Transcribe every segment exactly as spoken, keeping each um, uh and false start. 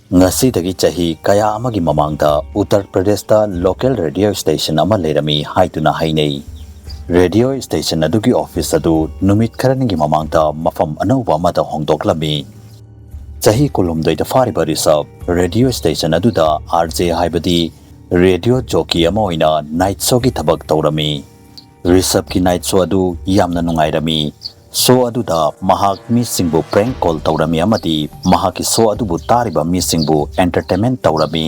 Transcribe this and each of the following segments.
ꯉꯁꯤꯗꯒꯤ ꯆꯍꯤ ꯀꯌꯥ ꯑꯃꯒꯤ ꯃꯃꯥꯡꯗ ꯎꯠꯇꯔ ꯄ꯭ꯔꯗꯦꯁꯇ ꯂꯣꯀꯦꯜ ꯔꯦꯗꯤꯑꯣ ꯁ꯭ꯇꯦꯁꯟ ꯑꯃ ꯂꯩꯔꯝꯃꯤ ꯍꯥꯏꯗꯨꯅ ꯍꯥꯏꯅꯩ꯫ ꯔꯦꯗꯤꯑꯣ ꯁ꯭ꯇꯦꯁꯟ ꯑꯗꯨꯒꯤ ꯑꯣꯐꯤꯁ ꯑꯗꯨ ꯅꯨꯃꯤꯠ ꯈꯔꯅꯤꯒꯤ ꯃꯃꯥꯡꯗ ꯃꯐꯝ ꯑꯅꯧꯕ ꯑꯃꯗ ꯍꯣꯡꯗꯣꯛꯂꯝꯃꯤ꯫ ꯆꯍꯤ ꯀꯨꯟꯍꯨꯝꯗꯣꯏꯗ ꯐꯥꯔꯤꯕ ꯔꯤꯁꯕ ꯔꯦꯗꯤꯑꯣ ꯁ꯭ꯇꯦꯁꯟ ꯑꯗꯨꯗ ꯑꯥꯔ ꯖꯦ, ꯍꯥꯏꯕꯗꯤ ꯔꯦꯗꯤꯑꯣ ꯖꯣꯀꯤ ꯑꯃ ꯑꯣꯏꯅ ꯅꯥꯏꯠ ꯁꯣꯒꯤ ꯊꯕꯛ ꯇꯧꯔꯝꯃꯤ꯫ ꯔꯤꯁꯕꯀꯤ ꯅꯥꯏꯠ ꯁꯣ ꯑꯗꯨ ꯌꯥꯝꯅ ꯅꯨꯡꯉꯥꯏꯔꯝꯃꯤ꯫ ꯁꯣ ꯑꯗꯨꯗ ꯃꯍꯥꯛ ꯃꯤꯁꯤꯡꯕꯨ ꯄ꯭ꯔꯦꯡꯛ ꯀꯣꯜ ꯇꯧꯔꯝꯃꯤ ꯑꯃꯗꯤ ꯃꯍꯥꯛꯀꯤ ꯁꯣ ꯑꯗꯨꯕꯨ ꯇꯥꯔꯤꯕ ꯃꯤꯁꯤꯡꯕꯨ ꯑꯦꯟꯇꯔꯇꯦꯟꯃꯦꯟ ꯇꯧꯔꯝꯃꯤ꯫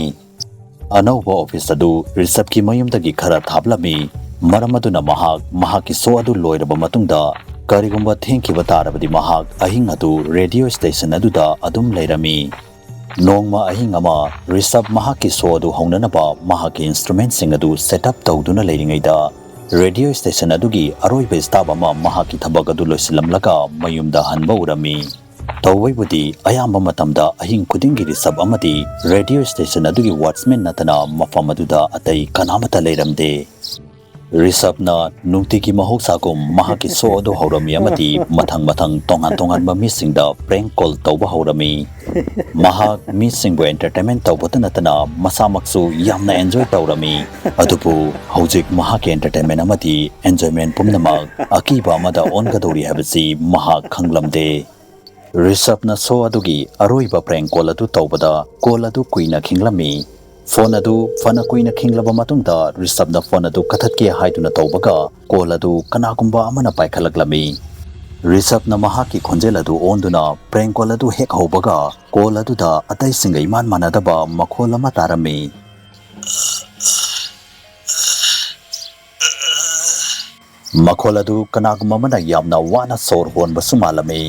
ꯑꯅꯧꯕ ꯑꯣꯐꯤꯁ ꯑꯗꯨ ꯔꯤꯁꯕꯀꯤ ꯃꯌꯨꯝꯗꯒꯤ ꯈꯔ ꯊꯥꯞꯂꯝꯃꯤ꯫ ꯃꯔꯝ ꯑꯗꯨꯅ ꯃꯍꯥꯛ ꯃꯍꯥꯛꯀꯤ ꯁꯣ ꯑꯗꯨ ꯂꯣꯏꯔꯕ ꯃꯇꯨꯡꯗ ꯀꯔꯤꯒꯨꯝꯕ ꯊꯦꯡꯈꯤꯕ ꯇꯥꯔꯕꯗꯤ ꯃꯍꯥꯛ ꯑꯍꯤꯡ ꯑꯗꯨ ꯔꯦꯗꯤꯑꯣ ꯁ꯭ꯇꯦꯁꯟ ꯑꯗꯨꯗ ꯑꯗꯨꯝ ꯂꯩꯔꯝꯃꯤ꯫ ꯅꯣꯡꯃ ꯑꯍꯤꯡ ꯑꯃ ꯔꯤꯁꯕ ꯃꯍꯥꯛꯀꯤ ꯁꯣ ꯑꯗꯨ ꯍꯧꯅꯅꯕ ꯃꯍꯥꯛꯀꯤ ꯏꯟꯁꯇ꯭ꯔꯨꯃꯦꯟꯁꯤꯡ ꯑꯗꯨ ꯁꯦꯠ ꯑꯞ ꯇꯧꯗꯨꯅ ꯂꯩꯔꯤꯉꯩꯗ, ꯔꯦꯗꯤꯑꯣ ꯁ꯭ꯇꯦꯁꯟ ꯑꯗꯨꯒꯤ ꯑꯔꯣꯏꯕ ꯁ꯭ꯇꯥꯐ ꯑꯃ ꯃꯍꯥꯛꯀꯤ ꯊꯕꯛ ꯑꯗꯨ ꯂꯣꯏꯁꯤꯜꯂꯝꯂꯒ ꯃꯌꯨꯝꯗ ꯍꯟꯕ ꯎꯔꯝꯃꯤ꯫ ꯇꯧꯕꯩꯕꯨꯗꯤ ꯑꯌꯥꯝꯕ ꯃꯇꯝꯗ ꯑꯍꯤꯡ ꯈꯨꯗꯤꯡꯒꯤ ꯔꯤꯁꯕ ꯑꯃꯗꯤ ꯔꯦꯗꯤꯑꯣ ꯁ꯭ꯇꯦꯁꯟ ꯑꯗꯨꯒꯤ ꯋꯥꯠꯆꯃꯦꯟ ꯅꯠꯇꯅ ꯃꯐꯝ ꯑꯗꯨꯗ ꯑꯇꯩ ꯀꯅꯥꯃꯠꯇ ꯂꯩꯔꯝꯗꯦ꯫ ꯔꯤꯁꯕꯅ ꯅꯨꯡꯇꯤꯒꯤ ꯃꯍꯧꯁꯥꯒꯨꯝ ꯃꯍꯥꯛꯀꯤ ꯁꯣ ꯑꯗꯨ ꯍꯧꯔꯝꯃꯤ ꯑꯃꯗꯤ ꯃꯊꯪ ꯃꯊꯪ ꯇꯣꯉꯥꯟ ꯇꯣꯉꯥꯟꯕ ꯃꯤꯁꯤꯡꯗ ꯄ꯭ꯔꯦꯡꯛ ꯀꯣꯜ ꯇꯧꯕ ꯍꯧꯔꯝꯃꯤ꯫ ꯃꯍꯥꯛ ꯃꯤꯁꯤꯡꯕꯨ ꯑꯦꯟꯇꯔꯇꯦꯟꯃꯦꯟ ꯇꯧꯕꯇ ꯅꯠꯇꯅ ꯃꯁꯥꯃꯛꯁꯨ ꯌꯥꯝꯅ ꯑꯦꯟꯖꯣꯏ ꯇꯧꯔꯝꯃꯤ꯫ ꯑꯗꯨꯕꯨ ꯍꯧꯖꯤꯛ ꯃꯍꯥꯛꯀꯤ ꯑꯦꯟꯇꯔꯇꯦꯟꯃꯦꯟ ꯑꯃꯗꯤ ꯑꯦꯟꯖꯣꯏꯃꯦꯟ ꯄꯨꯝꯅꯃꯛ ꯑꯀꯤꯕ ꯑꯃꯗ ꯑꯣꯟꯒꯗꯧꯔꯤ ꯍꯥꯏꯕꯁꯤ ꯃꯍꯥꯛ ꯈꯪꯂꯝꯗꯦ꯫ ꯔꯤꯁꯕꯅ ꯁꯣ ꯑꯗꯨꯒꯤ ꯑꯔꯣꯏꯕ ꯄ꯭ꯔꯦꯡꯛ ꯀꯣꯜ ꯑꯗꯨ ꯇꯧꯕꯗ ꯀꯣꯜ ꯑꯗꯨ ꯀꯨꯏꯅ ꯈꯤꯡꯂꯝꯃꯤ꯫ ꯐꯣꯟ ꯑꯗꯨ ꯐꯅ ꯀꯨꯏꯅ ꯈꯤꯡꯂꯕ ꯃꯇꯨꯡꯗ ꯔꯤꯁꯕꯅ ꯐꯣꯟ ꯑꯗꯨ ꯀꯛꯊꯠꯀꯦ ꯍꯥꯏꯗꯨꯅ ꯇꯧꯕꯒ ꯀꯣꯜ ꯑꯗꯨ ꯀꯅꯥꯒꯨꯝꯕ ꯑꯃꯅ ꯄꯥꯏꯈꯠꯂꯛꯂꯝꯃꯤ꯫ ꯔꯤꯁꯕꯅ ꯃꯍꯥꯛꯀꯤ ꯈꯣꯟꯖꯦꯜ ꯑꯗꯨ ꯑꯣꯟꯗꯨꯅ ꯄ꯭ꯔꯦꯡꯛ ꯀꯣꯜ ꯑꯗꯨ ꯍꯦꯛ ꯍꯧꯕꯒ ꯀꯣꯜ ꯑꯗꯨꯗ ꯑꯇꯩꯁꯤꯡꯒ ꯏꯃꯥꯟ ꯃꯥꯟꯅꯗꯕ ꯃꯈꯣꯜ ꯑꯃ ꯇꯥꯔꯝꯃꯤ꯫ ꯃꯈꯣꯜ ꯑꯗꯨ ꯀꯅꯥꯒꯨꯝꯕ ꯑꯃꯅ ꯌꯥꯝꯅ ꯋꯥꯅ ꯁꯣꯔ ꯍꯣꯟꯕꯁꯨ ꯃꯥꯜꯂꯝꯃꯤ꯫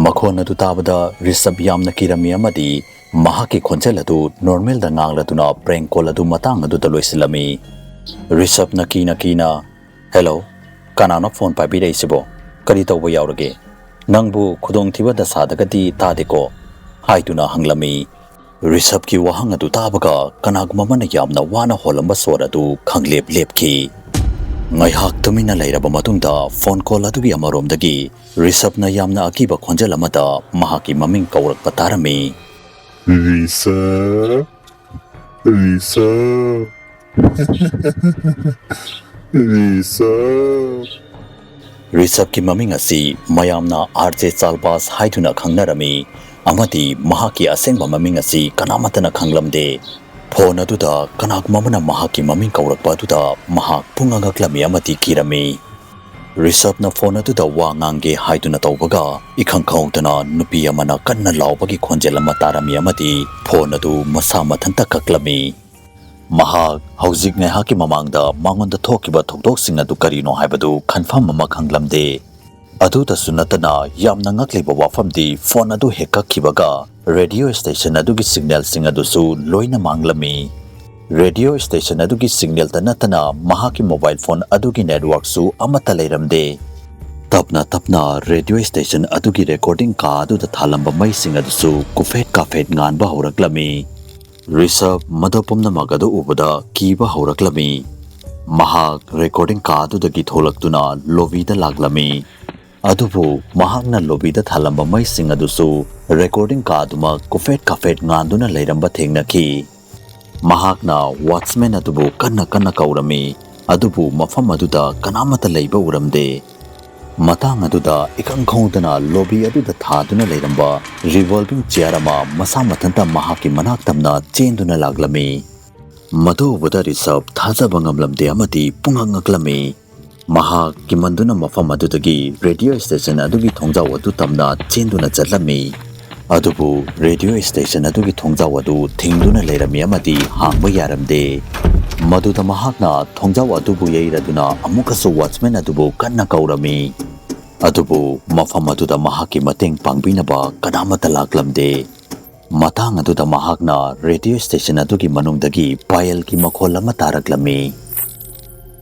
ꯃꯈꯣꯜ ꯑꯗꯨ ꯇꯥꯕꯗ ꯔꯤꯁꯕ ꯌꯥꯝꯅ ꯀꯤꯔꯝꯃꯤ ꯑꯃꯗꯤ ꯃꯍꯥꯛꯀꯤ ꯈꯣꯟꯖꯦꯜ ꯑꯗꯨ ꯅꯣꯔꯃꯦꯜꯗ ꯉꯥꯡꯂꯗꯨꯅ ꯄ꯭ꯔꯦꯡꯛ ꯀꯣꯜ ꯑꯗꯨ ꯃꯇꯥꯡ ꯑꯗꯨꯗ ꯂꯣꯏꯁꯤꯜꯂꯝꯃꯤ꯫ ꯔꯤꯁꯕꯅ ꯀꯤꯅ ꯀꯤꯅ, "ꯍꯦꯜꯂꯣ, ꯀꯅꯥꯅꯣ ꯐꯣꯟ ꯄꯥꯏꯕꯤꯔꯛꯏꯁꯤꯕꯣ? ꯀꯔꯤ ꯇꯧꯕ ꯌꯥꯎꯔꯒꯦ? ꯅꯪꯕꯨ ꯈꯨꯗꯣꯡꯊꯤꯕ ꯗꯁꯥꯗꯒꯗꯤ ꯇꯥꯗꯦꯀꯣ?" ꯍꯥꯏꯗꯨꯅ ꯍꯪꯂꯝꯃꯤ꯫ ꯔꯤꯁꯕꯀꯤ ꯋꯥꯍꯪ ꯑꯗꯨ ꯇꯥꯕꯒ ꯀꯅꯥꯒꯨꯝꯕ ꯑꯃꯅ ꯌꯥꯝꯅ ꯋꯥꯅ ꯍꯣꯜꯂꯝꯕ ꯁꯣꯔ ꯑꯗꯨ ꯈꯪꯂꯦꯞ ꯂꯦꯞꯈꯤ꯫ ꯉꯥꯏꯍꯥꯛ ꯇꯨꯃꯤꯟꯅ ꯂꯩꯔꯕ ꯃꯇꯨꯡꯗ ꯐꯣꯟ ꯀꯣꯜ ꯑꯗꯨꯒꯤ ꯑꯃꯔꯣꯝꯗꯒꯤ ꯔꯤꯁꯕꯅ ꯌꯥꯝꯅ ꯑꯀꯤꯕ ꯈꯣꯟꯖꯦꯜ ꯑꯃꯗ ꯃꯍꯥꯛꯀꯤ ꯃꯃꯤꯡ ꯀꯧꯔꯛꯄ ꯇꯥꯔꯝꯃꯤ꯫ ꯔꯤꯁꯕ, ꯔꯤꯁꯕ, ꯔꯤꯁꯕ꯫ ꯔꯤꯁꯕꯀꯤ ꯃꯃꯤꯡ ꯑꯁꯤ ꯃꯌꯥꯝꯅ ꯑꯥꯔ ꯖꯦ ꯆꯥꯜꯕꯥꯖ ꯍꯥꯏꯗꯨꯅ ꯈꯪꯅꯔꯝꯃꯤ, ꯑꯃꯗꯤ ꯃꯍꯥꯛꯀꯤ ꯑꯁꯦꯡꯕ ꯃꯃꯤꯡ ꯑꯁꯤ ꯀꯅꯥꯃꯠꯇꯅ ꯈꯪꯂꯝꯗꯦ꯫ ꯐꯣꯟ ꯑꯗꯨꯗ ꯀꯅꯥꯒꯨꯝꯕ ꯑꯃꯅ ꯃꯍꯥꯛꯀꯤ ꯃꯃꯤꯡ ꯀꯧꯔꯛꯄ ꯑꯗꯨꯗ ꯃꯍꯥꯛ ꯄꯨꯡꯉꯛ ꯉꯛꯂꯝꯃꯤ ꯑꯃꯗꯤ ꯀꯤꯔꯝꯃꯤ꯫ ꯔꯤꯁꯕꯅ ꯐꯣꯟ ꯑꯗꯨꯗ ꯋꯥ ꯉꯥꯡꯒꯦ ꯍꯥꯏꯗꯨꯅ ꯇꯧꯕꯒ, ꯏꯈꯪ ꯈꯪꯍꯧꯗꯅ ꯅꯨꯄꯤ ꯑꯃꯅ ꯀꯟꯅ ꯂꯥꯎꯕꯒꯤ ꯈꯣꯟꯖꯦꯜ ꯑꯃ ꯇꯥꯔꯝꯃꯤ ꯑꯃꯗꯤ ꯐꯣꯟ ꯑꯗꯨ ꯃꯁꯥ ꯃꯊꯟꯇ ꯀꯛꯂꯝꯃꯤ꯫ ꯃꯍꯥꯛ ꯍꯧꯖꯤꯛ ꯉꯥꯏꯍꯥꯛꯀꯤ ꯃꯃꯥꯡꯗ ꯃꯉꯣꯟꯗ ꯊꯣꯛꯈꯤꯕ ꯊꯧꯗꯣꯛꯁꯤꯡ ꯑꯗꯨ ꯀꯔꯤꯅꯣ ꯍꯥꯏꯕꯗꯨ ꯈꯟꯐꯝ ꯑꯃ ꯈꯪꯂꯝꯗꯦ꯫ ꯑꯗꯨꯗꯁꯨ ꯅꯠꯇꯅ, ꯌꯥꯝꯅ ꯉꯛꯂꯤꯕ ꯋꯥꯐꯝꯗꯤ, ꯐꯣꯟ ꯑꯗꯨ ꯍꯦꯛ ꯀꯛꯈꯤꯕꯒ ꯔꯦꯗꯤꯑꯣ ꯁ꯭ꯇꯦꯁꯟ ꯑꯗꯨꯒꯤ ꯁꯤꯒꯅꯦꯜꯁꯤꯡ ꯑꯗꯨꯁꯨ ꯂꯣꯏꯅ ꯃꯥꯡꯂꯝꯃꯤ꯫ ꯔꯦꯗꯤꯑꯣ ꯁ꯭ꯇꯦꯁꯟ ꯑꯗꯨꯒꯤ ꯁꯤꯒꯅꯦꯜꯇ ꯅꯠꯇꯅ ꯃꯍꯥꯛꯀꯤ ꯃꯣꯕꯥꯏꯜ ꯐꯣꯟ ꯑꯗꯨꯒꯤ ꯅꯦꯠꯋꯥꯔꯛꯁꯨ ꯑꯃꯠꯇ ꯂꯩꯔꯝꯗꯦ꯫ ꯇꯞꯅ ꯇꯞꯅ ꯔꯦꯗꯤꯑꯣ ꯁ꯭ꯇꯦꯁꯟ ꯑꯗꯨꯒꯤ ꯔꯦꯀꯣꯔꯗꯤꯡ ꯀꯥ ꯑꯗꯨꯗ ꯊꯥꯜꯂꯝꯕ ꯃꯩꯁꯤꯡ ꯑꯗꯨꯁꯨ ꯀꯨꯐꯦꯠ ꯀꯥꯐꯦꯠ ꯉꯥꯟꯕ ꯍꯧꯔꯛꯂꯝꯃꯤ꯫ ꯔꯤꯁꯕ ꯃꯗꯨ ꯄꯨꯝꯅꯃꯛ ꯑꯗꯨ ꯎꯕꯗ ꯀꯤꯕ ꯍꯧꯔꯛꯂꯝꯃꯤ꯫ ꯃꯍꯥꯛ ꯔꯦꯀꯣꯔꯗꯤꯡ ꯀꯥ ꯑꯗꯨꯗꯒꯤ ꯊꯣꯛꯂꯛꯇꯨꯅ ꯂꯣꯕꯤꯗ ꯂꯥꯛꯂꯝꯃꯤ꯫ ꯑꯗꯨꯕꯨ ꯃꯍꯥꯛꯅ ꯂꯣꯕꯤꯗ ꯊꯥꯜꯂꯝꯕ ꯃꯩꯁꯤꯡ ꯑꯗꯨꯁꯨ ꯔꯦꯀꯣꯔꯗꯤꯡ ꯀꯥ ꯑꯗꯨꯃꯛ ꯀꯨꯐꯦꯠ ꯀꯥꯐꯦꯠ ꯉꯥꯟꯗꯨꯅ ꯂꯩꯔꯝꯕ ꯊꯦꯡꯅꯈꯤ꯫ ꯃꯍꯥꯛꯅ ꯋꯥꯆꯃꯦꯟ ꯑꯗꯨꯕꯨ ꯀꯟꯅ ꯀꯟꯅ ꯀꯧꯔꯝꯃꯤ, ꯑꯗꯨꯕꯨ ꯃꯐꯝ ꯑꯗꯨꯗ ꯀꯅꯥꯃꯠꯇ ꯂꯩꯕ ꯎꯔꯝꯗꯦ꯫ ꯃꯇꯥꯡ ꯑꯗꯨꯗ ꯏꯈꯪ ꯈꯪꯍꯧꯗꯅ ꯂꯣꯕꯤ ꯑꯗꯨꯗ ꯊꯥꯗꯨꯅ ꯂꯩꯔꯝꯕ ꯔꯤꯚꯣꯜꯚꯤꯡ ꯆꯤꯌꯥꯔ ꯑꯃ ꯃꯁꯥ ꯃꯊꯟꯇ ꯃꯍꯥꯛꯀꯤ ꯃꯅꯥꯛ ꯇꯝꯅ ꯆꯦꯟꯗꯨꯅ ꯂꯥꯛꯂꯝꯃꯤ꯫ ꯃꯗꯨ ꯎꯕꯗ ꯔꯤꯁꯕ ꯊꯥꯖꯕ ꯉꯝꯂꯝꯗꯦ ꯑꯃꯗꯤ ꯄꯨꯡꯉꯛ ꯉꯛꯂꯝꯃꯤ꯫ ꯃꯍꯥꯛ ꯀꯤꯃꯟꯗꯨꯅ ꯃꯐꯝ ꯑꯗꯨꯗꯒꯤ ꯔꯦꯗꯤꯑꯣ ꯁ꯭ꯇꯦꯁꯟ ꯑꯗꯨꯒꯤ ꯊꯣꯡꯖꯥꯎ ꯑꯗꯨ ꯇꯝꯅ ꯆꯦꯟꯗꯨꯅ ꯆꯠꯂꯝꯃꯤ꯫ ꯑꯗꯨꯕꯨ ꯔꯦꯗꯤꯑꯣ ꯁ꯭ꯇꯦꯁꯟ ꯑꯗꯨꯒꯤ ꯊꯣꯡꯖꯥꯎ ꯑꯗꯨ ꯊꯤꯡꯗꯨꯅ ꯂꯩꯔꯝꯃꯤ ꯑꯃꯗꯤ ꯍꯥꯡꯕ ꯌꯥꯔꯝꯗꯦ꯫ ꯃꯗꯨꯗ ꯃꯍꯥꯛꯅ ꯊꯣꯡꯖꯥꯎ ꯑꯗꯨꯕꯨ ꯌꯩꯔꯗꯨꯅ ꯑꯃꯨꯛꯀꯁꯨ ꯋꯥꯆꯃꯦꯟ ꯑꯗꯨꯕꯨ ꯀꯟꯅ ꯀꯧꯔꯝꯃꯤ꯫ ꯑꯗꯨꯕꯨ ꯃꯐꯝ ꯑꯗꯨꯗ ꯃꯍꯥꯛꯀꯤ ꯃꯇꯦꯡ ꯄꯥꯡꯕꯤꯅꯕ ꯀꯅꯥꯃꯠꯇ ꯂꯥꯛꯂꯝꯗꯦ꯫ ꯃꯇꯥꯡ ꯑꯗꯨꯗ ꯃꯍꯥꯛꯅ ꯔꯦꯗꯤꯑꯣ ꯁ꯭ꯇꯦꯁꯟ ꯑꯗꯨꯒꯤ ꯃꯅꯨꯡꯗꯒꯤ ꯄꯥꯌꯦꯜꯒꯤ ꯃꯈꯣꯜ ꯑꯃ ꯇꯥꯔꯛꯂꯝꯃꯤ꯫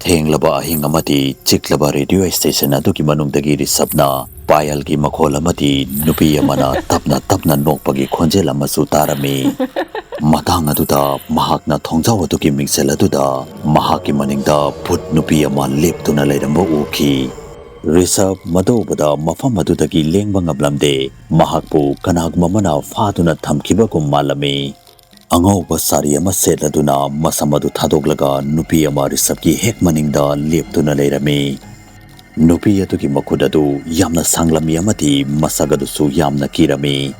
ꯊꯦꯡꯂꯕ ꯑꯍꯤꯡ ꯑꯃꯗꯤ ꯆꯤꯛꯂꯕ ꯔꯦꯗꯤꯑꯣ ꯁ꯭ꯇꯦꯁꯟ ꯑꯗꯨꯒꯤ ꯃꯅꯨꯡꯗꯒꯤ ꯔꯤꯁꯕꯅ ꯄꯥꯌꯦꯜꯒꯤ ꯃꯈꯣꯜ ꯑꯃꯗꯤ ꯅꯨꯄꯤ ꯑꯃꯅ ꯇꯞꯅ ꯇꯞꯅ ꯅꯣꯛꯄꯒꯤ ꯈꯣꯟꯖꯦꯜ ꯑꯃꯁꯨ ꯇꯥꯔꯝꯃꯤ꯫ ꯃꯇꯥꯡ ꯑꯗꯨꯗ ꯃꯍꯥꯛꯅ ꯊꯣꯡꯖꯥꯎ ꯑꯗꯨꯒꯤ ꯃꯤꯡꯁꯦꯜ ꯑꯗꯨꯗ ꯃꯍꯥꯛꯀꯤ ꯃꯅꯤꯡꯗ ꯚꯨꯠ ꯅꯨꯄꯤ ꯑꯃ ꯂꯦꯞꯇꯨꯅ ꯂꯩꯔꯝꯕ ꯎꯈꯤ꯫ ꯔꯤꯁꯕ ꯃꯗꯨ ꯎꯕꯗ ꯃꯐꯝ ꯑꯗꯨꯗꯒꯤ ꯂꯦꯡꯕ ꯉꯝꯂꯝꯗꯦ꯫ ꯃꯍꯥꯛꯄꯨ ꯀꯅꯥꯒꯨꯝꯕ ꯑꯃꯅ ꯐꯥꯗꯨꯅ ꯊꯝꯈꯤꯕꯒꯨꯝ ꯃꯥꯜꯂꯝꯃꯤ꯫ ꯑꯉꯧꯕ ꯁꯥꯔꯤ ꯑꯃ ꯁꯦꯠꯂꯗꯨꯅ ꯃꯁꯝ ꯑꯗꯨ ꯊꯥꯗꯣꯛꯂꯒ ꯅꯨꯄꯤ ꯑꯃ ꯔꯤꯁꯕꯀꯤ ꯍꯦꯛ ꯃꯅꯤꯡꯗ ꯂꯦꯞꯇꯨꯅ ꯂꯩꯔꯝꯃꯤ꯫ ꯅꯨꯄꯤ ꯑꯗꯨꯒꯤ ꯃꯈꯨꯠ ꯑꯗꯨ ꯌꯥꯝꯅ ꯁꯥꯡꯂꯝꯃꯤ ꯑꯃꯗꯤ ꯃꯁꯛ ꯑꯗꯨꯁꯨ ꯌꯥꯝꯅ ꯀꯤꯔꯝꯃꯤ꯫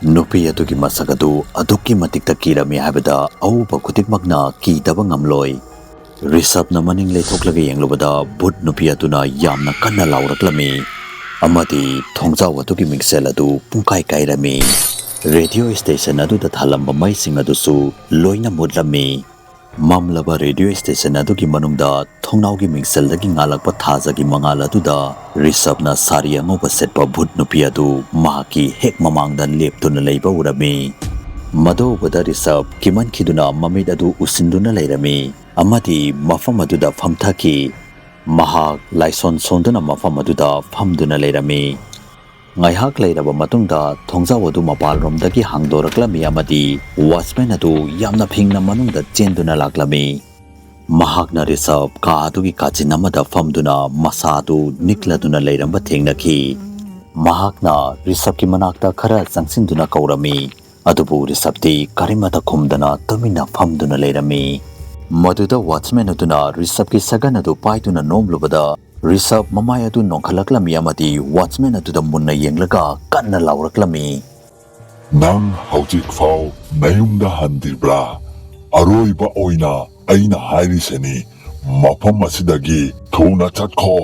ꯅꯨꯄꯤ ꯑꯗꯨꯒꯤ ꯃꯁꯛ ꯑꯗꯨ ꯑꯗꯨꯛꯀꯤ ꯃꯇꯤꯛꯇ ꯀꯤꯔꯝꯃꯤ ꯍꯥꯏꯕꯗ ꯑꯎꯕ ꯈꯨꯗꯤꯡꯃꯛꯅ ꯀꯤꯗꯕ ꯉꯝꯂꯣꯏ꯫ ꯔꯤꯁꯕꯅ ꯃꯅꯤꯡ ꯂꯩꯊꯣꯛꯂꯒ ꯌꯦꯡꯂꯨꯕꯗ ꯚꯨꯠ ꯅꯨꯄꯤ ꯑꯗꯨꯅ ꯌꯥꯝꯅ ꯀꯟꯅ ꯂꯥꯎꯔꯛꯂꯝꯃꯤ ꯑꯃꯗꯤ ꯊꯣꯡꯖꯥꯎ ꯑꯗꯨꯒꯤ ꯃꯤꯡꯁꯦꯜ ꯑꯗꯨ ꯄꯨꯡꯀꯥꯏ ꯀꯥꯏꯔꯝꯃꯤ꯫ ꯔꯦꯗꯤꯑꯣ ꯁ꯭ꯇꯦꯁꯟ ꯑꯗꯨꯗ ꯊꯥꯜꯂꯝꯕ ꯃꯩꯁꯤꯡ ꯑꯗꯨꯁꯨ ꯂꯣꯏꯅ ꯃꯨꯠꯂꯝꯃꯤ꯫ ꯃꯝꯂꯕ ꯔꯦꯗꯤꯑꯣ ꯁ꯭ꯇꯦꯁꯟ ꯑꯗꯨꯒꯤ ꯃꯅꯨꯡꯗ ꯊꯣꯡꯅꯥꯎꯒꯤ ꯃꯤꯡꯁꯦꯜꯗꯒꯤ ꯉꯥꯜꯂꯛꯄ ꯊꯥꯖꯒꯤ ꯃꯉꯥꯜ ꯑꯗꯨꯗ ꯔꯤꯁꯕꯅ ꯁꯥꯔꯤ ꯑꯉꯧꯕ ꯁꯦꯠꯄ ꯚꯨꯠ ꯅꯨꯄꯤ ꯑꯗꯨ ꯃꯍꯥꯛꯀꯤ ꯍꯦꯛ ꯃꯃꯥꯡꯗ ꯂꯦꯞꯇꯨꯅ ꯂꯩꯕ ꯎꯔꯝꯃꯤ꯫ ꯃꯗꯨ ꯎꯕꯗ ꯔꯤꯁꯕ ꯀꯤꯃꯟꯈꯤꯗꯨꯅ ꯃꯃꯤꯠ ꯑꯗꯨ ꯎꯁꯤꯟꯗꯨꯅ ꯂꯩꯔꯝꯃꯤ ꯑꯃꯗꯤ ꯃꯐꯝ ꯑꯗꯨꯗ ꯐꯝꯊꯈꯤ꯫ ꯃꯍꯥꯛ ꯂꯥꯏꯁꯣꯟ ꯁꯣꯟꯗꯨꯅ ꯃꯐꯝ ꯑꯗꯨꯗ ꯐꯝꯗꯨꯅ ꯂꯩꯔꯝꯃꯤ꯫ ꯉꯥꯏꯍꯥꯛ ꯂꯩꯔꯕ ꯃꯇꯨꯡꯗ ꯊꯣꯡꯖꯥꯎ ꯑꯗꯨ ꯃꯄꯥꯟꯂꯣꯝꯗꯒꯤ ꯍꯥꯡꯗꯣꯔꯛꯂꯝꯃꯤ ꯑꯃꯗꯤ ꯋꯥꯆꯃꯦꯟ ꯑꯗꯨ ꯌꯥꯝꯅ ꯐꯤꯡꯅ ꯃꯅꯨꯡꯗ ꯆꯦꯟꯗꯨꯅ ꯂꯥꯛꯂꯝꯃꯤ꯫ ꯃꯍꯥꯛꯅ ꯔꯤꯁꯕ ꯀꯥ ꯑꯗꯨꯒꯤ ꯀꯥꯆꯤꯟ ꯑꯃꯗ ꯐꯝꯗꯨꯅ ꯃꯁꯥ ꯑꯗꯨ ꯅꯤꯛꯂꯗꯨꯅ ꯂꯩꯔꯝꯕ ꯊꯦꯡꯅꯈꯤ꯫ ꯃꯍꯥꯛꯅ ꯔꯤꯁꯕꯀꯤ ꯃꯅꯥꯛꯇ ꯈꯔ ꯆꯪꯁꯤꯟꯗꯨꯅ ꯀꯧꯔꯝꯃꯤ꯫ ꯑꯗꯨꯕꯨ ꯔꯤꯁꯕꯇꯤ ꯀꯔꯤꯃꯠꯇ ꯈꯨꯝꯗꯅ ꯇꯨꯃꯤꯟꯅ ꯐꯝꯗꯨꯅ ꯂꯩꯔꯝꯃꯤ꯫ ꯃꯗꯨꯗ ꯋꯥꯆꯃꯦꯟ ꯑꯗꯨꯅ ꯔꯤꯁꯕꯀꯤ ꯁꯒꯟ ꯑꯗꯨ ꯄꯥꯏꯗꯨꯅ ꯅꯣꯝꯂꯨꯕꯗ ꯔꯤꯁꯕ ꯃꯃꯥꯏ ꯑꯗꯨ ꯅꯣꯟꯈꯠꯂꯛꯂꯝꯃꯤ ꯑꯃꯗꯤ ꯋꯥꯆꯃꯦꯟ ꯑꯗꯨꯗ ꯃꯨꯟꯅ ꯌꯦꯡꯂꯒ ꯀꯟꯅ ꯂꯥꯎꯔꯛꯂꯝꯃꯤ꯫ "ꯅꯪ ꯍꯧꯖꯤꯛ ꯐꯥꯎ ꯅꯌꯨꯝꯗ ꯍꯟꯗ꯭ꯔꯤꯕ꯭ꯔꯥ? ꯑꯔꯣꯏꯕ ꯑꯣꯏꯅ ꯑꯩꯅ ꯍꯥꯏꯔꯤꯁꯤꯅꯤ, ꯃꯐꯝ ꯑꯁꯤꯗꯒꯤ ꯊꯨꯅ ꯆꯠꯈꯣ!"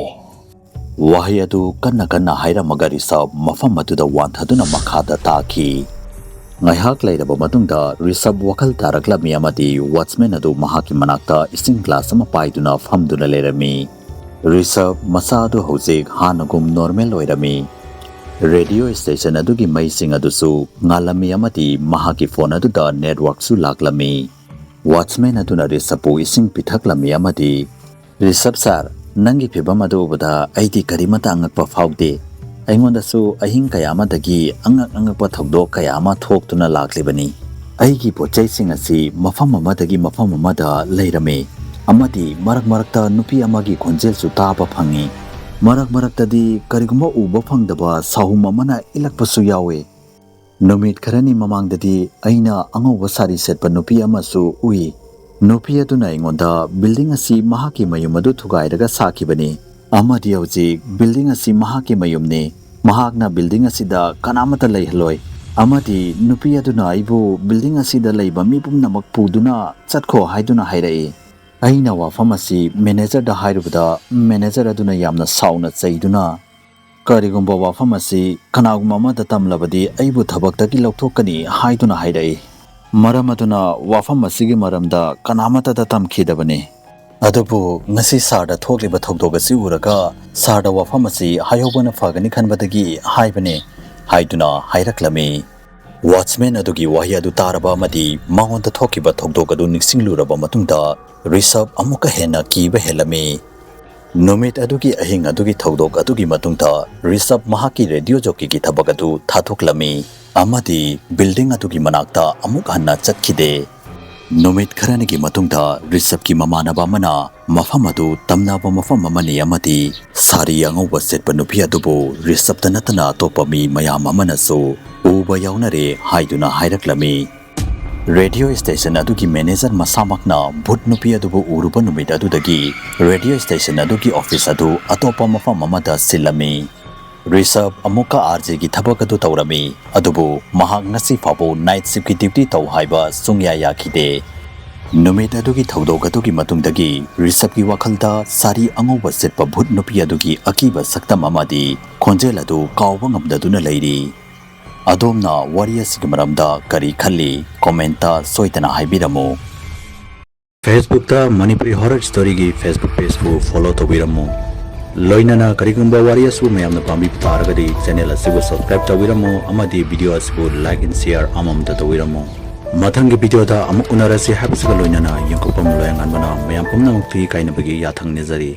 ꯋꯥꯍꯩ ꯑꯗꯨ ꯀꯟꯅ ꯀꯟꯅ ꯍꯥꯏꯔꯝꯃꯒ ꯔꯤꯁꯕ ꯃꯐꯝ ꯑꯗꯨꯗ ꯋꯥꯟꯊꯗꯨꯅ ꯃꯈꯥꯗ ꯇꯥꯈꯤ꯫ ꯉꯥꯏꯍꯥꯛ ꯂꯩꯔꯕ ꯃꯇꯨꯡꯗ ꯔꯤꯁꯕ ꯋꯥꯈꯜ ꯇꯥꯔꯛꯂꯝꯃꯤ ꯑꯃꯗꯤ ꯋꯥꯆꯃꯦꯟ ꯑꯗꯨ ꯃꯍꯥꯛꯀꯤ ꯃꯅꯥꯛꯇ ꯏꯁꯤꯡ ꯒ꯭ꯂꯥꯁ ꯑꯃ ꯄꯥꯏꯗꯨꯅ ꯐꯝꯗꯨꯅ ꯂꯩꯔꯝꯃꯤ꯫ ꯔꯤꯁꯕ ꯃꯁꯥ ꯑꯗꯨ ꯍꯧꯖꯤꯛ ꯍꯥꯟꯅꯒꯨꯝ ꯅꯣꯔꯃꯦꯜ ꯑꯣꯏꯔꯝꯃꯤ꯫ ꯔꯦꯗꯤꯑꯣ ꯁ꯭ꯇꯦꯁꯟ ꯑꯗꯨꯒꯤ ꯃꯩꯁꯤꯡ ꯑꯗꯨꯁꯨ ꯉꯥꯜꯂꯝꯃꯤ ꯑꯃꯗꯤ ꯃꯍꯥꯛꯀꯤ ꯐꯣꯟ ꯑꯗꯨꯗ ꯅꯦꯠꯋꯥꯔꯛꯁꯨ ꯂꯥꯛꯂꯝꯃꯤ꯫ ꯋꯥꯆꯃꯦꯟ ꯑꯗꯨꯅ ꯔꯤꯁꯕꯄꯨ ꯏꯁꯤꯡ ꯄꯤꯊꯛꯂꯝꯃꯤ ꯑꯃꯗꯤ, "ꯔꯤꯁꯕ ꯁꯥꯔ, ꯅꯪꯒꯤ ꯐꯤꯚꯝ ꯑꯗꯨ ꯎꯕꯗ ꯑꯩꯗꯤ ꯀꯔꯤꯃꯠꯇ ꯑꯉꯛꯄ ꯐꯥꯎꯗꯦ꯫ ꯑꯩꯉꯣꯟꯗꯁꯨ ꯑꯍꯤꯡ ꯀꯌꯥ ꯑꯃꯗꯒꯤ ꯑꯉꯛ ꯑꯉꯛꯄ ꯊꯧꯗꯣꯛ ꯀꯌꯥ ꯑꯃ ꯊꯣꯛꯇꯨꯅ ꯂꯥꯛꯂꯤꯕꯅꯤ꯫ ꯑꯩꯒꯤ ꯄꯣꯠ ꯆꯩꯁꯤꯡ ꯑꯁꯤ ꯃꯐꯝ ꯑꯃꯗꯒꯤ ꯃꯐꯝ ꯑꯃꯗ ꯂꯩꯔꯝꯃꯤ ꯑꯃꯗꯤ ꯃꯔꯛ ꯃꯔꯛꯇ ꯅꯨꯄꯤ ꯑꯃꯒꯤ ꯈꯣꯟꯖꯦꯜꯁꯨ ꯇꯥꯕ ꯐꯪꯉꯤ꯫ ꯃꯔꯛ ꯃꯔꯛꯇꯗꯤ ꯀꯔꯤꯒꯨꯝꯕ ꯎꯕ ꯐꯪꯗꯕ ꯁꯥꯍꯨꯝ ꯑꯃꯅ ꯏꯜꯂꯛꯄꯁꯨ ꯌꯥꯎꯏ꯫ ꯅꯨꯃꯤꯠ ꯈꯔꯅꯤ ꯃꯃꯥꯡꯗꯗꯤ ꯑꯩꯅ ꯑꯉꯧꯕ ꯁꯥꯔꯤ ꯁꯦꯠꯄ ꯅꯨꯄꯤ ꯑꯃꯁꯨ ꯎꯏ꯫ ꯅꯨꯄꯤ ꯑꯗꯨꯅ ꯑꯩꯉꯣꯟꯗ ꯕꯤꯜꯗꯤꯡ ꯑꯁꯤ ꯃꯍꯥꯛꯀꯤ ꯃꯌꯨꯝ ꯑꯗꯨ ꯊꯨꯒꯥꯏꯔꯒ ꯁꯥꯈꯤꯕꯅꯤ ꯑꯃꯗꯤ ꯍꯧꯖꯤꯛ ꯕꯤꯜꯗꯤꯡ ꯑꯁꯤ ꯃꯍꯥꯛꯀꯤ ꯃꯌꯨꯝꯅꯤ꯫ ꯃꯍꯥꯛꯅ ꯕꯤꯜꯗꯤꯡ ꯑꯁꯤꯗ ꯀꯅꯥꯃꯠꯇ ꯂꯩꯍꯜꯂꯣꯏ ꯑꯃꯗꯤ ꯅꯨꯄꯤ ꯑꯗꯨꯅ ꯑꯩꯕꯨ ꯕꯤꯜꯗꯤꯡ ꯑꯁꯤꯗ ꯂꯩꯕ ꯃꯤ ꯄꯨꯝꯅꯃꯛ ꯄꯨꯗꯨꯅ ꯆꯠꯈꯣ ꯍꯥꯏꯗꯨꯅ ꯍꯥꯏꯔꯛꯏ꯫ ꯑꯩꯅ ꯋꯥꯐꯝ ꯑꯁꯤ ꯃꯦꯅꯦꯖꯔꯗ ꯍꯥꯏꯔꯨꯕꯗ ꯃꯦꯅꯦꯖꯔ ꯑꯗꯨꯅ ꯌꯥꯝꯅ ꯁꯥꯎꯅ ꯆꯩꯗꯨꯅ, "ꯀꯔꯤꯒꯨꯝꯕ ꯋꯥꯐꯝ ꯑꯁꯤ ꯀꯅꯥꯒꯨꯝꯕ ꯑꯃꯗ ꯇꯝꯂꯕꯗꯤ ꯑꯩꯕꯨ ꯊꯕꯛꯇꯒꯤ ꯂꯧꯊꯣꯛꯀꯅꯤ" ꯍꯥꯏꯗꯨꯅ ꯍꯥꯏꯔꯛꯏ꯫ ꯃꯔꯝ ꯑꯗꯨꯅ ꯋꯥꯐꯝ ꯑꯁꯤꯒꯤ ꯃꯔꯝꯗ ꯀꯅꯥꯃꯠꯇꯗ ꯇꯝꯈꯤꯗꯕꯅꯤ꯫ ꯑꯗꯨꯕꯨ ꯉꯁꯤ ꯁꯥꯔꯗ ꯊꯣꯛꯂꯤꯕ ꯊꯧꯗꯣꯛ ꯑꯁꯤ ꯎꯔꯒ ꯁꯥꯔꯗ ꯋꯥꯐꯝ ꯑꯁꯤ ꯍꯥꯏꯍꯧꯕꯅ ꯐꯒꯅꯤ ꯈꯟꯕꯗꯒꯤ ꯍꯥꯏꯕꯅꯤ ꯍꯥꯏꯗꯨꯅ ꯍꯥꯏꯔꯛꯂꯝꯃꯤ꯫ ꯋꯥꯆꯃꯦꯟ ꯑꯗꯨꯒꯤ ꯋꯥꯍꯩ ꯑꯗꯨ ꯇꯥꯔꯕ ꯑꯃꯗꯤ ꯃꯉꯣꯟꯗ ꯊꯣꯛꯈꯤꯕ ꯊꯧꯗꯣꯛ ꯑꯗꯨ ꯅꯤꯡꯁꯤꯡꯂꯨꯔꯕ ꯃꯇꯨꯡꯗ ꯔꯤꯁꯕ ꯑꯃꯨꯛꯀ ꯍꯦꯟꯅ ꯀꯤꯕ ꯍꯦꯜꯂꯝꯃꯤ꯫ ꯅꯨꯃꯤꯠ ꯑꯗꯨꯒꯤ ꯑꯍꯤꯡ ꯑꯗꯨꯒꯤ ꯊꯧꯗꯣꯛ ꯑꯗꯨꯒꯤ ꯃꯇꯨꯡꯗ ꯔꯤꯁꯕ ꯃꯍꯥꯛꯀꯤ ꯔꯦꯗꯤꯑꯣ ꯖꯣꯀꯤꯒꯤ ꯊꯕꯛ ꯑꯗꯨ ꯊꯥꯗꯣꯛꯂꯝꯃꯤ ꯑꯃꯗꯤ ꯕꯤꯜꯗꯤꯡ ꯑꯗꯨꯒꯤ ꯃꯅꯥꯛꯇ ꯑꯃꯨꯛ ꯍꯟꯅ ꯆꯠꯈꯤꯗꯦ꯫ ꯅꯨꯃꯤꯠ ꯈꯔꯅꯤꯒꯤ ꯃꯇꯨꯡꯗ ꯔꯤꯁꯕꯀꯤ ꯃꯃꯥꯟꯅꯕ ꯑꯃꯅ ꯃꯐꯝ ꯑꯗꯨ ꯇꯝꯅꯕ ꯃꯐꯝ ꯑꯃꯅꯤ ꯑꯃꯗꯤ ꯁꯥꯔꯤ ꯑꯉꯧꯕ ꯁꯦꯠꯄ ꯅꯨꯄꯤ ꯑꯗꯨꯕꯨ ꯔꯤꯁꯕꯇ ꯅꯠꯇꯅ ꯑꯇꯣꯞꯄ ꯃꯤ ꯃꯌꯥꯝ ꯑꯃꯅꯁꯨ ꯎꯕ ꯌꯥꯎꯅꯔꯦ ꯍꯥꯏꯗꯨꯅ ꯍꯥꯏꯔꯛꯂꯝꯃꯤ꯫ ꯔꯦꯗꯤꯑꯣ ꯁ꯭ꯇꯦꯁꯟ ꯑꯗꯨꯒꯤ ꯃꯦꯅꯦꯖꯔ ꯃꯁꯥꯃꯛꯅ ꯚꯨꯠ ꯅꯨꯄꯤ ꯑꯗꯨꯕꯨ ꯎꯔꯨꯕ ꯅꯨꯃꯤꯠ ꯑꯗꯨꯗꯒꯤ ꯔꯦꯗꯤꯑꯣ ꯁ꯭ꯇꯦꯁꯟ ꯑꯗꯨꯒꯤ ꯑꯣꯐꯤꯁ ꯑꯗꯨ ꯑꯇꯣꯞꯄ ꯃꯐꯝ ꯑꯃꯗ ꯁꯤꯜꯂꯝꯃꯤ꯫ ꯔꯤꯁꯕ ꯑꯃꯨꯛꯀ ꯑꯥꯔꯖꯦꯒꯤ ꯊꯕꯛ ꯑꯗꯨ ꯇꯧꯔꯝꯃꯤ, ꯑꯗꯨꯕꯨ ꯃꯍꯥꯛ ꯉꯁꯤ ꯐꯥꯎꯕ ꯅꯥꯏꯠ ꯁꯤꯐꯀꯤ ꯗ꯭ꯌꯨꯇꯤ ꯇꯧ ꯍꯥꯏꯕ ꯁꯨꯡꯌꯥ ꯌꯥꯈꯤꯗꯦ꯫ ꯅꯨꯃꯤꯠ ꯑꯗꯨꯒꯤ ꯊꯧꯗꯣꯛ ꯑꯗꯨꯒꯤ ꯃꯇꯨꯡꯗꯒꯤ ꯔꯤꯁꯕꯀꯤ ꯋꯥꯈꯜꯗ ꯁꯥꯔꯤ ꯑꯉꯧꯕ ꯁꯦꯠꯄ ꯚꯨꯠ ꯅꯨꯄꯤ ꯑꯗꯨꯒꯤ ꯑꯀꯤꯕ ꯁꯛꯇꯝ ꯑꯃꯗꯤ ꯈꯣꯟꯖꯦꯜ ꯑꯗꯨ ꯀꯥꯎꯕ ꯉꯝꯗꯗꯨꯅ ꯂꯩꯔꯤ꯫ ꯑꯗꯣꯝꯅ ꯋꯥꯔꯤ ꯑꯁꯤꯒꯤ ꯃꯔꯝꯗ ꯀꯔꯤ ꯈꯜꯂꯤ? ꯀꯣꯃꯦꯟꯇ ꯁꯣꯏꯗꯅ ꯍꯥꯏꯕꯤꯔꯝꯃꯨ꯫ Facebookꯇ Manipuri Horror Storyꯒꯤ Facebook pageꯄꯨ follow ꯇꯧꯕꯤꯔꯝꯃꯨ꯫ ꯂꯣꯏꯅꯅ ꯀꯔꯤꯒꯨꯝꯕ ꯋꯥꯔꯤ ꯑꯁꯤꯕꯨ ꯃꯌꯥꯝꯅ ꯄꯥꯝꯕꯤꯕ ꯇꯥꯔꯒꯗꯤ channel ꯑꯁꯤꯕꯨ subscribe ꯇꯧꯕꯤꯔꯝꯃꯨ ꯑꯃꯗꯤ video ꯑꯁꯤꯕꯨ like and share ꯑꯃꯃꯝꯇ ꯇꯧꯕꯤꯔꯝꯃꯨ꯫ ꯃꯊꯪꯒꯤ videoꯗ ꯑꯃꯨꯛ ꯎꯅꯔꯁꯤ ꯍꯥꯏꯕꯁꯤꯒ ꯂꯣꯏꯅꯅ ꯌꯦꯡꯊꯣꯛꯄꯝ ꯂꯣꯌꯥꯉꯥꯟꯕꯅ ꯃꯌꯥꯝ ꯄꯨꯝꯅꯃꯛꯇ ꯏꯀꯥꯏꯅꯕꯒꯤ ꯌꯥꯊꯪ ꯅꯤꯖꯔꯤ꯫